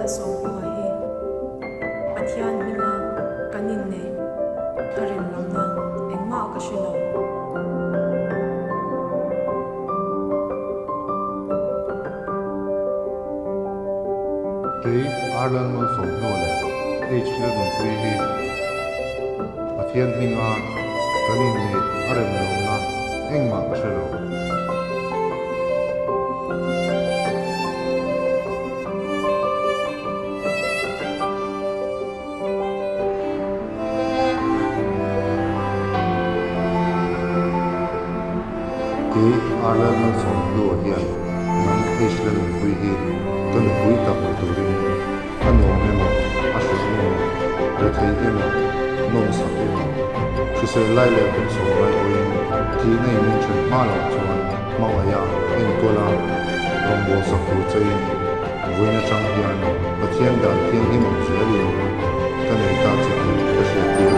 Malsawmhlua hi Pathian hminga kan inneih a rem lohna engmah ka hre lo. Kei Arlan Malsawmhlua leh H Lalnunpuii hi Pathian hminga kan inneih a rem lohna engmah ka hre lo. Kei Arlan Malsawmhlua hian nang H Lalnunpuii hi ka nupui tak ni turin A nuam emaw, a hreh emaw, rethei emaw, nawmsak emaw, hrisel lai leh hmuhsawm lai pawhin thihna in min then hma loh chuan hmangaih a, enkawl a, rawngbawlsak tur chein vawiin atang hian Pathian dan thianghlim ang zelin ka nei ta che tih ka hriattir a.